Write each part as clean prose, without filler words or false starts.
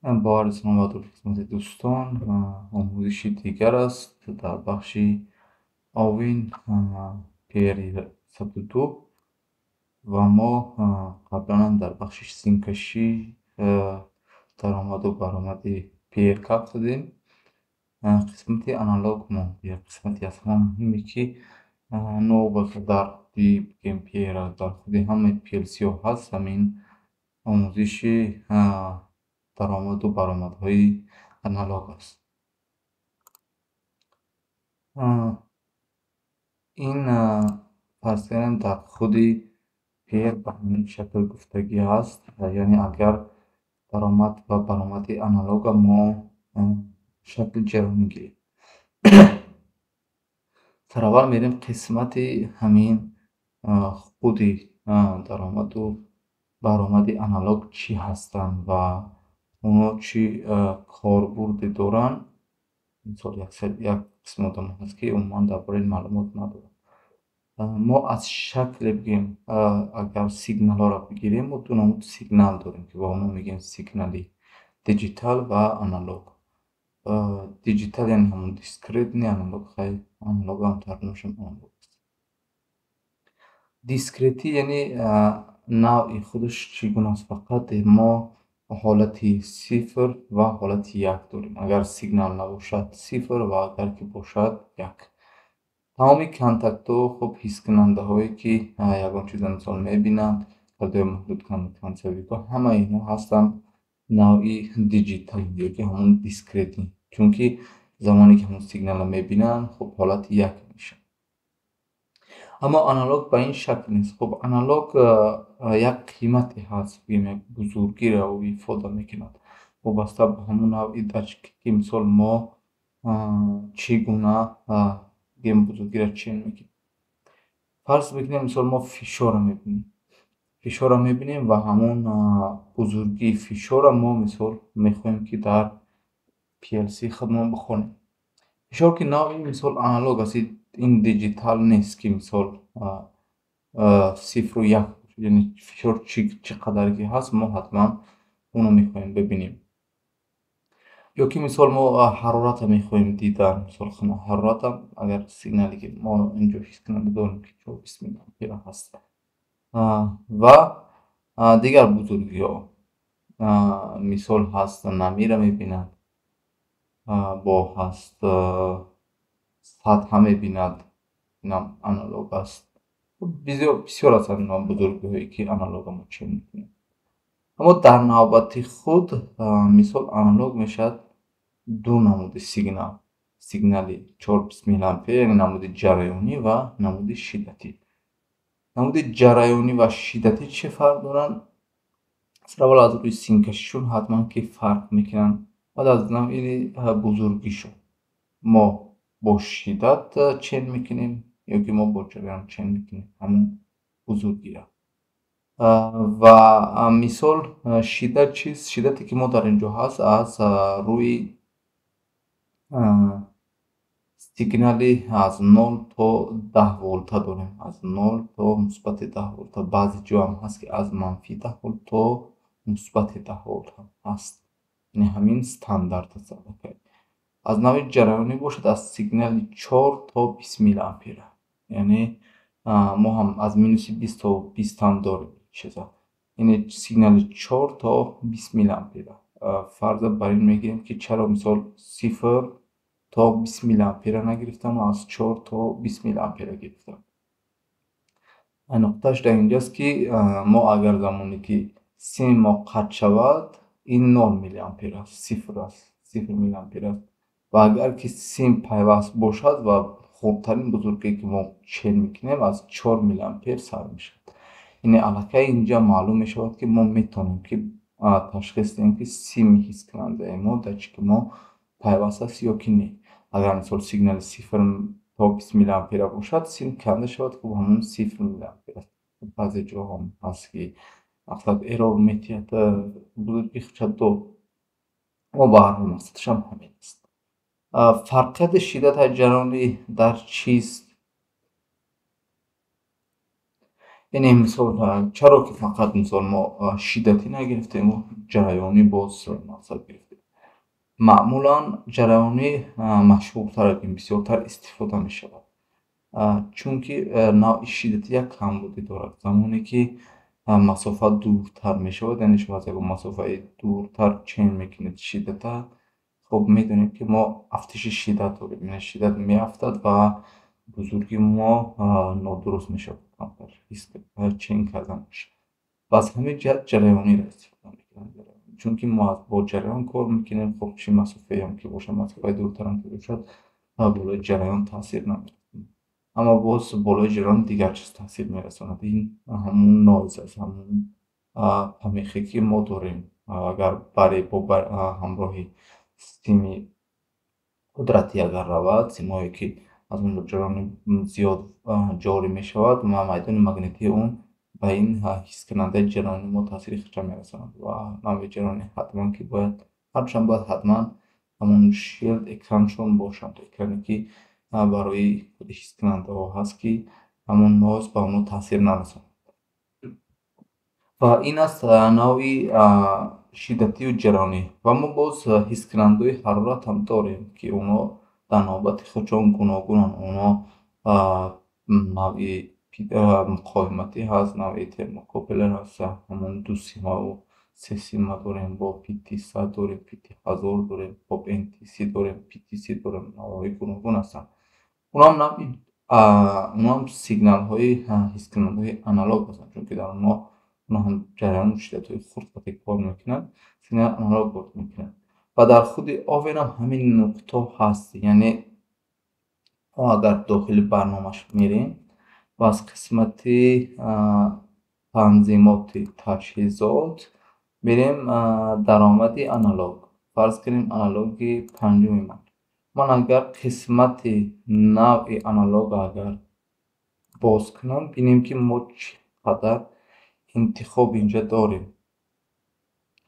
Бо арзи салом ва дуруд хидмати дӯстон, омӯзиши дигар аст дар бахши Овин PR102, ва мо қаблан дар бахши симкашӣ, даромаду баромади PR гап задем. Қисмати аналог монд, як қисмати аз ҳама муҳиме, ки новобаста дар худи бигем PR, дар худи ҳамаи PLC-ҳо ҳаст, ҳамин омӯзиши даромаду баромадҳои аналог аст. Ин фарз кардем, дар худи PR ба ҳамин шакл гуфтагӣ ҳаст, яъне агар даромад ва баромади аналога мо шакли ҷараёнӣ гирем. Сараввал мерем қисмати ҳамин худи даромаду баромади аналог чӣ ҳастанд ва оно чӣ корбурде доранд. Мисол, як қисми одамон ҳаст, ки умуман дар бораи ин маълумот надоранд. Мо аз шакле бигем, агар сигналҳоро бигирем, мо ду намуд сигнал дорем, ки ба онҳо мегӯем сигнали диджитал ва аналог. Диджитал яъне ҳамон дискретный, аналог, хай, аналогам тарҷумашам аналог аст. Дискретӣ яъне навъи худаш чӣ гуна аст? Фақат мо ҳолати сифр ва ҳолати як дорем. Агар сигнал набошад, сифр, ва агар ки бошад, як. Тамоми контактҳо, хуб, ҳискунандаҳое, ки ягон чиза, мисол, мебинанд, калидҳои маҳдудкунанда, концевикҳо, ҳамаи инҳо ҳастанд навъи диджитал ёки ҳамон дискретӣ, чунки замоне ки ҳамон сигналро мебинанд, хуб, ҳолати як мешавад. Аммо аналог ба ин шакл нест. Хуб, аналог як қимате ҳаст, бигем, як бузургиро ӯ ифода мекунад, вобаста ба ҳамон навъи датчик, ки мисол мо чӣ гуна, бигем, бузургиро чен мекунем. Фарз мекунем, мисол, мо фишорро мебинем. Фишорро мебинем ва ҳамон бузургии фишорро мо, мисол, мехоҳем, ки дар PLC худмон бихонем. Фишор ки навъи, мисол, аналог аст, ин диджитал нест, ки, мисол, сифру як, яъне фишор чӣ қадар ки ҳаст, мо ҳатман онро мехоҳем бибинем. Ё ки, мисол, мо ҳароратро мехоҳем дидан, мисол, ҳароратам агар сигнале, ки мо инҷо ҳискунанда дорем, ки 4,20 миллиампера ҳаст, ва дигар бузургиҳо, мисол, ҳаст, намиро мебинад, бо ҳаст, сатҳа мебинад, инам аналог аст. Бисёр ҳастанд бузургиҳое, ки аналога мо чен мекунем. Аммо дар навбати худ, мисол, аналог мешавад ду намуди сигнал: сигнали 4,20 миллиампер, яъне намуди ҷараёнӣ, ва намуди шиддатӣ. Намуди ҷараёнӣ ва шиддатӣ чӣ фарқ доранд? Сараввал аз рӯи симкашишон ҳатман ки фарқ мекунанд, баъд аз навъи бузургишон. Мо бо шиддат чен мекунем ё ки мо бо ҷараён чен мекунем ҳамон бузургиро. Ва, мисол, шиддат чист? Шиддате, ки мо дар ин ҷо ҳаст, аз рӯи сигнали аз 0 то 10 волта дорем, аз 0 то мусбати 10 волта. Баъзе ҷоам ҳаст, ки аз манфи 10 волт то мусбати 10 волт ҳам ҳаст. Яъне ҳамин стандарт аст аллакай. Аз навъи ҷараёнӣ бошад, аз сигнали 4 то 20 миллиампера, яъне мо ҳам аз минуси 20 то 20 ҳам дорем чиза, яъне сигнали 4 то 20 миллиампера. Фарза бар ин мегирем, ки чаро, мисол, 0 то 20 миллиампера нагирифтам, аз 4 то 20 миллиампера гирифтам. Нуқтааш дар инҷаст, ки мо агар замоне ки сими мо қатъ шавад, ин 0 миллиампер аст, сифр аст, 0 миллиампер аст, ва агар ки сим пайваст бошад ва хурдтарин бузургие, ки мо чен мекунем, аз 4 миллиампер сар мешавад. Яъне аллакай инҷа маълум мешавад, ки мо метавонем ки ташхис диҳем, ки сими ҳискунандаи мо, датчики мо пайваст аст ё ки не. Агар, мисол, сигнали 0 то 20 миллиампера бошад, сим канда шавад, хуб, ҳамон 0 миллиампер аст. Баъзе ҷоҳо ҳаст, ки мақсад эррор метиҳад, бузургии худша дод. Аммо ба ҳар ҳол мақсадашам ҳамин аст. Фарқияти шиддат ҷараёнӣ дар чист? Яъне, мисол, чаро ки фақат, мисол, мо шиддатӣ нагирифтему ҷараёнӣ боз мақсад гирифтем? Маъмулан ҷараёнӣ машҳуртар, бисёртар истифода мешавад, чунки навъи шиддатӣ як камбудӣ дорад. Замоне ки масофа дуртар мешавад, яъне шумо аз ягон масофаи дуртар чен мекунед шиддата, хуб, медонем, ки мо афтиши шиддат дорем, яъне шиддат меафтад ва бузургии мо нодуруст мешавад камтар чен карданаш. Ва аз ҳамин ҷиҳат ҷараёниро истифода мекунем, чунки мо бо ҷараён кор мекунем. Хуб, чӣ масофаеам ки бошад, масофаи дуртарам ки бошад, болои ҷараён таъсир намерасонад. Аммо боз болои ҷараён дигар чиз таъсир мерасонад. Ин ҳамун noise аст, ҳамун помехе, ки мо дорем. Агар баре бо ҳамроҳи сими қудратӣ агар равад, симҳое, ки аз он ҷо ҷараёни зиёд ҷорӣ мешавад, ва майдони магнитии он ба ин ҳискунандаи ҷараёни мо таъсири худша мерасонад. Ва навъи ҷараёни ҳатман ки бояд ҳарчанд бояд ҳатман ҳамон shield экраншон бошанд, экране, ки барои худи ҳискунандаҳо ҳаст, ки ҳамон noise ба онҳо таъсир нарасонад. Ва ин аст навъи шиддатию ҷараёнӣ. Ва мо боз ҳискунандаҳои ҳарорат ҳам дорем, ки онҳо дар навбати худшон гуногунанд. Онҳо навъи муқовиматӣ ҳаст, навъи термокуплер ҳаст, ҳамон дусимаву сесима дорем, бо PT 100 дорем, PT 1000 дорем, хоб, NTC дорем, PTC дорем, навъҳои гуногун ҳастанд. Онҳам навъи онҳам сигналҳои ҳискунандаҳои аналог ҳастанд, чунки дар онҳо ҳам ҷараёну шиддатҳои хурд вақте кор мекунанд, сигнали аналог ворид мекунанд. Ва дар худи Owen ҳам ҳамин нуқта ҳаст. Яъне мо агар дохили барномаш мерем ва аз қисмати танзимоти таҷҳизот мерем, даромади аналог, фарз кунем, аналоги панҷуми ман агар қисмати навъи аналог агар боз кунам, бинем, ки мо чӣ қадар интихоб инҷа дорем.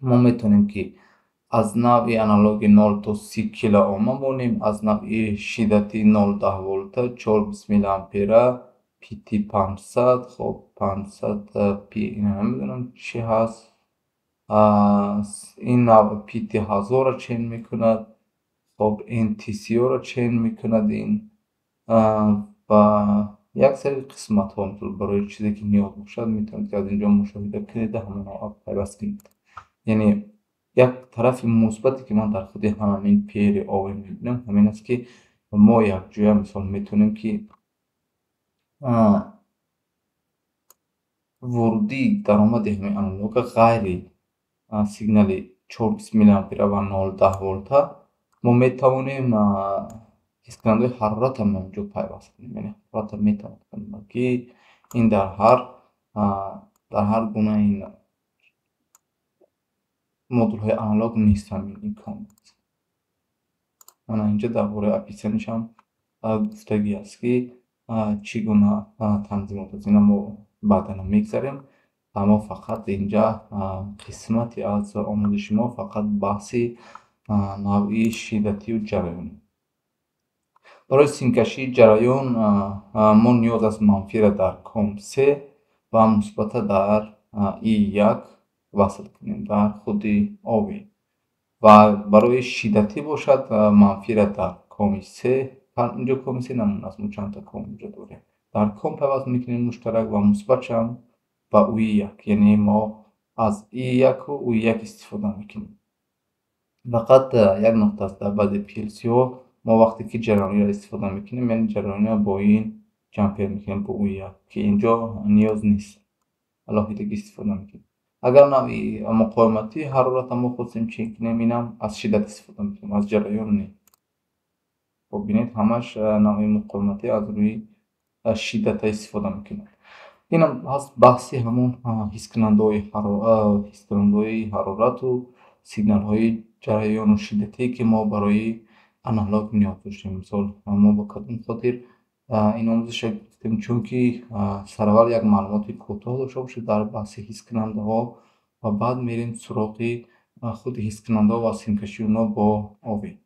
Мо метавонем, ки аз навъи аналоги 0 то 30 килоома монем, аз навъи шиддати 0,10 волта, 4,20 миллиампера, PT 500. Хоб, 500 пи ина намедонам чӣ ҳаст. Ин навъ PT 1000-ро чен мекунад, хоб, NTC-ро чен мекунад ин ва як сари қисматҳо. Барои чизе, ки ниёз бошад, метавонед, ки аз инҷо мушоҳида кунед, ҳамон навъ пайваст кунед. Яъне як тарафи мусбате, ки ман дар худи ҳамин PL Owen мебинам, ҳамин аст, ки мо якҷоя, мисол, метавонем, ки вурудии даромади ҳамин аналога ғайри сигнали 4,20 миллиампера ва 0,10 волта мо метавонем ҳискунандаҳои ҳароратам инҷо пайваст кунем. Яъне ҳарората метавонад, ки ин дар ҳар гуна ин модулҳои аналог нест ҳамин имконият. Мана, инҷа дар бораи описанияшам гуфтагӣ аст, ки чӣ гуна танзимот аст. Ина мо баъдан мегзарем, аммо фақат инҷа қисмати аз омӯзиши мо фақат баҳси навъи шиддатию ҷараёнӣ. Барои симкашии ҷараён мо ниёз аст манфиро дар COM 3 ва мусбата дар И 1 васл кунем дар худи Owen. Ва барои шиддатӣ бошад, манфиро дар COM 3, инҷо COM 3 намуна аст, мо чандта COM инҷо дорем, дар COM пайваст мекунем муштарак ва мусбатшам ба УИ 1, яъне мо аз И 1-у УИ 1 истифода мекунем. Фақат як нуқта аст: дар баъзе PLC-ҳо мо вақте ки ҷараёниро истифода мекунем, яъне ҷараёниро бо ин jumper мекунем, бо УИ 1, ки инҷо ниёз нест, алоҳидагӣ истифода мекунем. Агар навъи муқовиматии ҳарората мо хостем чен кунем, инам аз шиддат истифода мекунем, аз ҷараён не. Хоб, бинед, ҳамаш навъи муқовиматӣ аз рӯи шиддата истифода мекунад. Инам ҳаст баҳси ҳамон ҳискунандаҳои ҳарорату сигналҳои ҷараёну шиддатие, ки мо барои аналог ниёз доштем. Мисол, мо ба кадом хотир ин омӯзишро гирифтем? Чунки сараввал як маълумоти кӯтоҳ дошта бошед дар баҳси ҳискунандаҳо ва баъд мерем суроғи худи ҳискунандаҳо ва симкашии онҳо бо Owen.